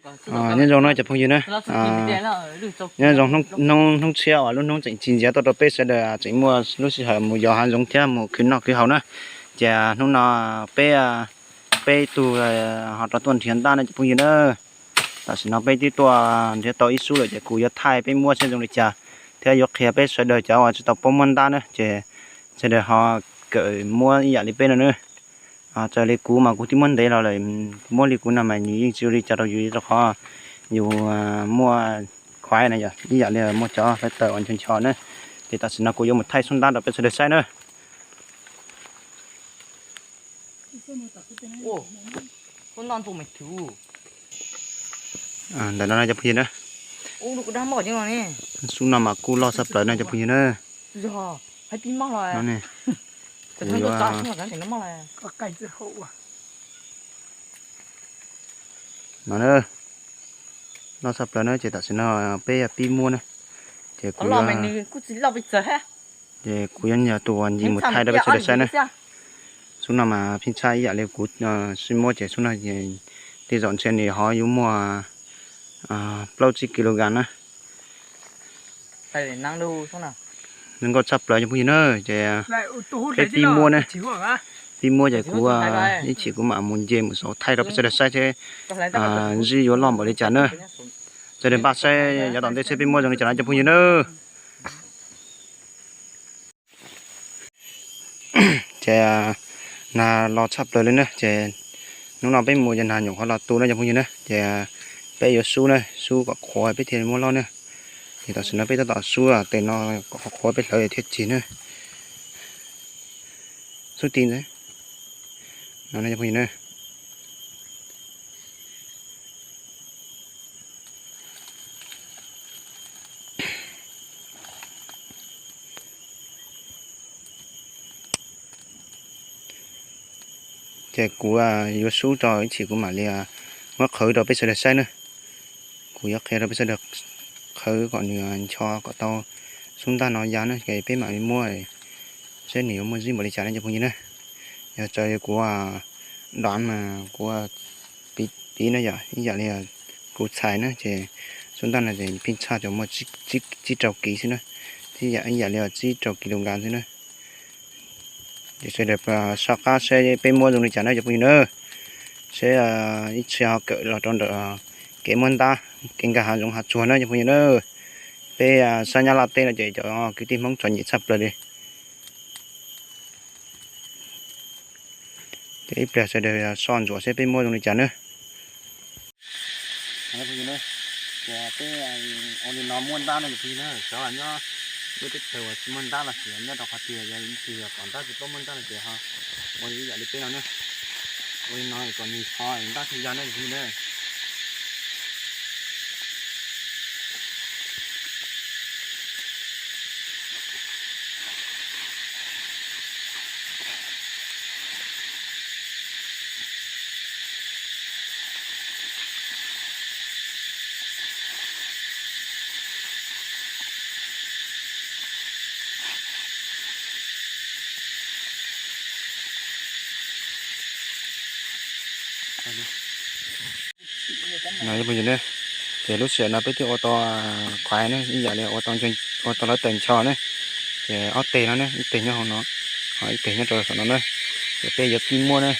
Nyob zoo no cov phooj ywg na, nyob zoo hnub tshiab uas lub hnub tseem tsis ntsiag tuaj rau peb sawv daws tseem muaj lub sij hawm mus yos hav zoov thiab mus khwv noj khwv haus na. Ces hnub no peb, peb tug ho rov tuaj nrhiav ntaj no cov phooj ywg na. Tam sim no peb twb tuaj nrhiav tau ib xub lawm ces kuv yuav thaij peb muab seb zoo li cas thiab yuav qhia peb sawv daws cov uas tsis tau paub muab ntaj na ces sawv daws ho kawm muab ib yam li peb no na. Raws li kuv mas kuv twb muab ntev los lawm, muab li kuv no mas nws yeej tsis ua li cas rau yus rau qhov yus muaj khuaiv na yom, ib yam li muaj cov hlawv taws uas ncho ncho na. Ces tam sim no kuv yuav mus thaij xub ntab rau peb sawv daws saib na. Ntawm no cov phooj ywg na, xub no mas kuj loj tshaj plaws no cov phooj ywg na. No ne, kuv yuav, no na, loj tshaj plaws na ces tam sim no peb pib muab na, ces kuv, ces kuv yuav yog tus uas ncig mus thaij rau peb sawv daws saib na. Xub no mas pheej tshaj ib yam li kuv sib muab ces xub no tej zaum ntshe nws ho yuav muaj plaub tsib kilogram na. Zoo nkauj tshaj plaws cov phooj ywg na, ces peb pib muab na, pib muab ces kuv ib chim kuv mam mus nce mus xauv thaij rau peb sawv daws saib thiab, ntsib yuav loj npaum li cas na. Sawv daws npaj saib yav tom ntej saib peb muab zoo li cas na cov phooj ywg na. Ces nag los tshaj plaws li na, ces hnub no peb mus ces nag nyuam qhuav los tu na cov phooj ywg na, ces peb yuav sub na, sub kom qhuav peb thiaj muab loj na. Ces tam sim no peb tab tom sub tes no kom qhuav qhuav peb hlawv thiaj cig na. Sub ti ntawd no cov phooj ywg na. Ces kuv yuav sub rau ib chim kuv mam li muab qhwv rau peb sawv daws saib na. Kuv yuav qhia rau peb sawv daws qhwv kom nws ncho kom tau xub ntaj no ya na, ces peb mam li muab saib nws yuav muaj zib npaum li cas na cov phooj ywg na. Yog raws li kuv dov mas kuv piv no yog ib yam li kuv txhais na ces xub ntaj no ces pheej tshaj cov muaj tsib rau kis xwb na, ib yam li tsib rau kis lus nkas xwb na. Ces sawv daws soj qab seb peb muab zoo li cas na cov phooj ywg na. Seb ib txhia ho kawm los rau ntawm kev muab ntab, kev nkag hav zoov hav tsuag na cov phooj ywg na. Peb sab Nyab Laj teb no ces cov kwv tij Hmoob txom nyem tshaj plaws li. Ces ib pliag sawv daws soj ntsuam seb peb muab zoo li cas na. Peb ua li no muab ntab no cov phooj ywg na, cov nyob lub teb chaws uas tsis muaj ntab los sis nyob rau qhov twg yog ib tug yog tom ntab tsis paub muab ntab no ces ho ua ib yam li peb no na. Ua li no kom nws ncho ntab thiaj ya na cov phooj ywg na. No cov phooj ywg na, ces lub sij hawm no peb twb ua tau khuaiv na, ib yam li ua tau hlawv taws ncho na, ces ob teg no na, ib teg nyob hauv no, ho ib teg nyob rau saum no na, ces peb yuav pib muab na.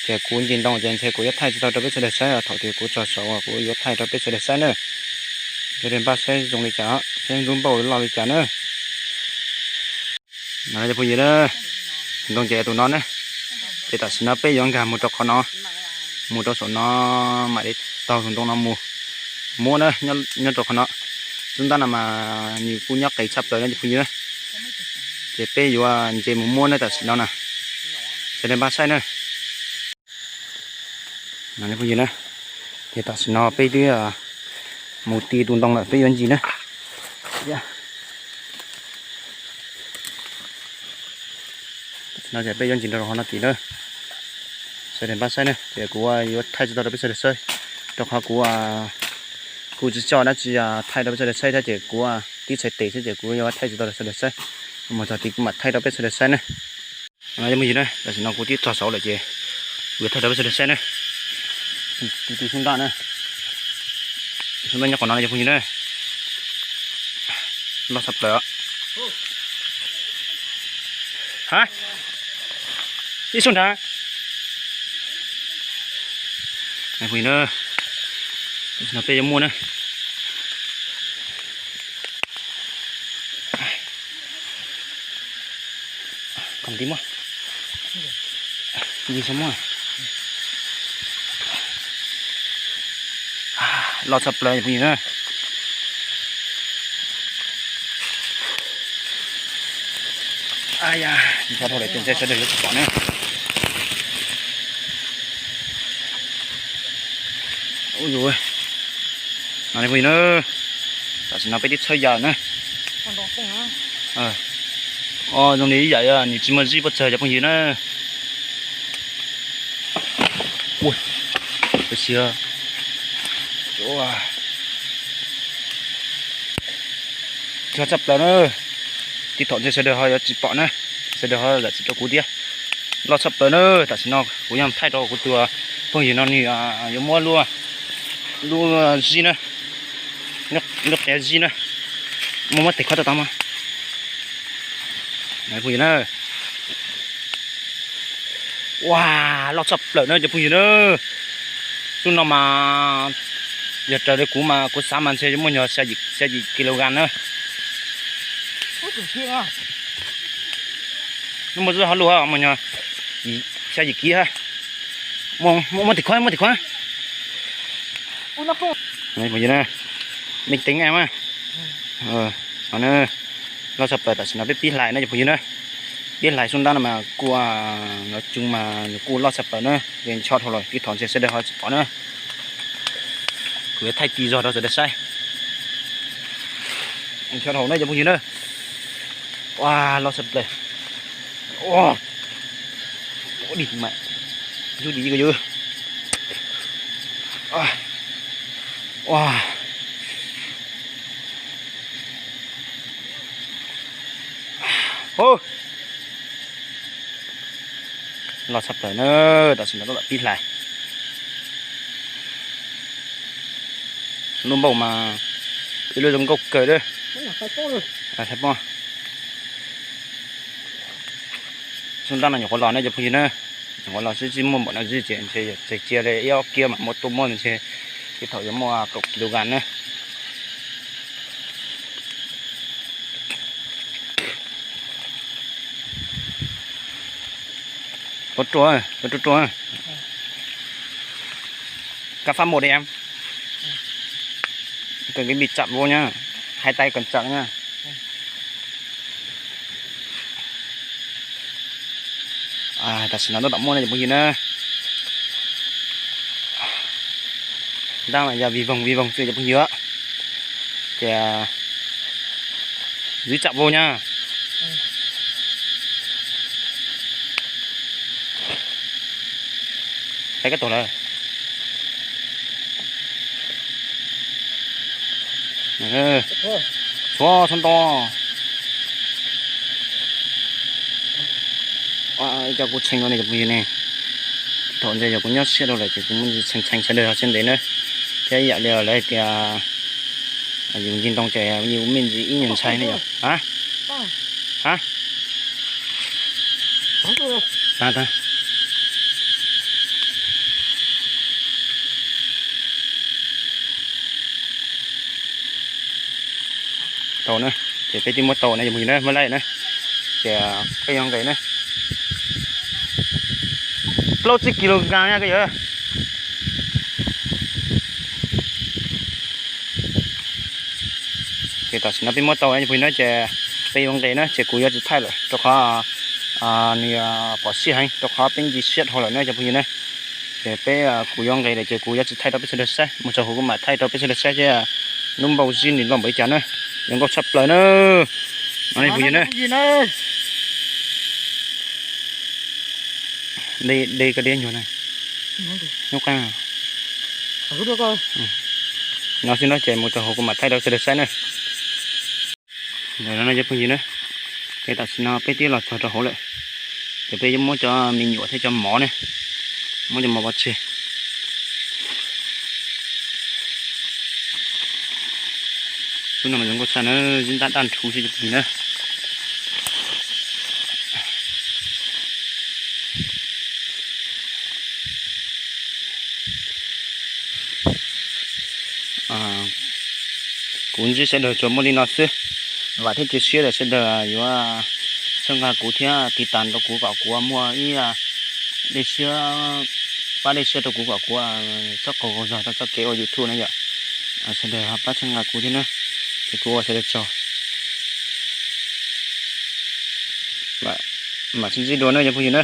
Ces kuv nce ntoo ces ntshe kuv yuav thaij tsis tau rau peb sawv daws saib, thaum twg kuv txog saud kuv yuav thaij rau peb sawv daws saib na. Sawv daws npaj saib zoo li cas, saib lub npauj loj li cas na. No cov phooj ywg na, tus ntoo ces tus no na, ces tam sim no peb yuav nkag mus rau qhov no, mus rau saum no, mam li taug tus ntoo no mus muab na, nyob rau qhov no. Xub ntab no mas nws kuj nyob qis tshaj plaws na cov phooj ywg na, ces peb yuav nce mus muab na tam sim no na, sawv daws npaj saib na. No cov phooj ywg na, ces tam sim no peb twb mus ti tus ntoo lawm, peb yuav ncig na. Tam sim no ces peb yuav ncig rau qhov no tim na, sawv daws npaj saib na, ces kuv yuav thaij tsis tau rau peb sawv daws saib, rau qhov kuv kuv tsis tso dab tsi thaij rau peb sawv daws saib thiab, ces kuv tib txhais tes xwb ces kuv yuav thaij tsis tau rau sawv daws saib, mus txog tid kuv mam thaij rau peb sawv daws saib na. No cov phooj ywg na, tam sim no kuv twb txog saud lawm ces kuv yuav thaij rau peb sawv daws saib na. Tus tus xub ntab na, Xov tooj nyob qhov no cov phooj ywg na. Loj tshaj plaws. Ha, ib xub nrad. Phooj ywg na, no peb yuav muaj na. Kom ntib muab, ntib muab. Loj tshaj plaws phooj ywg na. Ntshai dhau lawm ces ntshe sawv daws yuav tsis pom na. Ub, phooj ywg na, tam sim no peb twb txhawb ya na. Zoo li ib yam nws tsis muaj zib pob txha cov phooj ywg na. Ua, tab sis txhawj tshaj plaws na. Tib thaum ntshe sawv daws ho yuav tsis pom na, sawv daws ho zam txim rau kuv thiab. Loj tshaj plaws na. Tam sim no kuv yuav thaij rau kuv tus phooj ywg no nws yuav muab lub zib na, lub qiav zib na, muab muab tes khob tau tau mas. Phooj ywg na, ua, loj tshaj plaws na cov phooj ywg na. Xub no mas yog raws li kuv mas kuv xav mas ntshe yuav muaj nyuag xya yim kilogram na. Muaj zib ho luj muaj nyuag xya yim kib ha. Muab tim khob, muab tim khob. Phooj ywg na, meej teev mas. Loj tshaj plaws, tam sim no peb pib hlais na cov phooj ywg na. Peb hlais xub ntab no mas kuj, nov coo mas nws kuj loj tshaj plaws na, ncho dhau lawm tib thaum ntshe sawv daws ho tsis pom na. Kuv yuav thaij ti zog rau sawv daws saib. Ncho dhau na cov phooj ywg na. Ua, loj tshaj plaws. Ua, dim mas, yug dim ko yog. Ua, loj tshaj plaws na, tam sim no tab tom pib hlais. Lub npauj mas ib lub zoo nkauj kawg li. Xub ntab no nyuam qhuav los ne cov phooj ywg na, nyuam qhuav los xwb, tsis muaj npaum no zib ces ntshe yog tseg cia li ib ob kiab mam muab tuaj muab ntshe tib thaum yuav muaj kaum kilogram na. Tuaj ruaj, tuaj ruaj ruaj. Các pháp một đi em. Cần cái bịt chặt vô nhá. Hai tay cần chặt nhá. Tam sim no tab tom muaj no cov phooj ywg na. Ntab mas yog vij voog vij voog xwb cov phooj ywg. Ces zib tsam vau nyab. Peb kab tug lawm. Txhua txhua nto. Cov kuv tshee no ne cov phooj ywg ne, thaum ntawd yog kuv nyob siab rau lawm ces kuv muaj ntsis tshee tshee sawv daws ho siab ntev na. Thiab ib yam li lawv tias yus nce ntoo ces yus me ntsis ib nyuag ntshai ne yog. Tau na, ces peb twb muab tau na, yog mus yus na muab laij na, ces peb yuav nqis na. Plaub tsib kis lus nkas na ko yog. Ces tam sim no peb muab tau na, ces peb yuav nqis na, ces kuv yuav tsis thaij lawm rau qhov nws pom siab heev, rau qhov peb nce siab dhau lawm na cov phooj ywg na. Ces peb, kuv yuav nqis lawm ces kuv yuav tsis thaij rau peb sawv daws saib, mus txog hauv kuv mam thaij rau peb sawv daws saib thiab. Lub npauj zib nws loj npaum li cas na, zoo nkauj tshaj plaws na. No phooj ywg na. De koj diab nyuag na. Nyob qab no xwb no ces mus txog hauv kuv mam thaij rau sawv daws saib na. Ntawm no cov phooj ywg na, ces tam sim no peb twb los txog rau hauv lawm, ces peb yuav muab cov me nyuam thiab cov mov ne, muab cov mov pov tseg. Lub no mas zoo nkauj tshaj na, zib ntab daj nrhu xwb cov phooj ywg na. Kuv ntsib sawv daws tsuas muaj li no xwb. Vam thiab cia siab tias sawv daws yuav txhawb nqa kuv thiab tiv tas rau kuv kom kuv muaj ib dej siab, pab dej siab rau kuv kom kuv txhob qaug qaug zog rau txoj kev ua YouTube na yom. Sawv daws ho pab txhawb nqa kuv thiab na. Ces kuv ua sawv daws tsaug. Mam sib ntsib dua na cov phooj ywg na.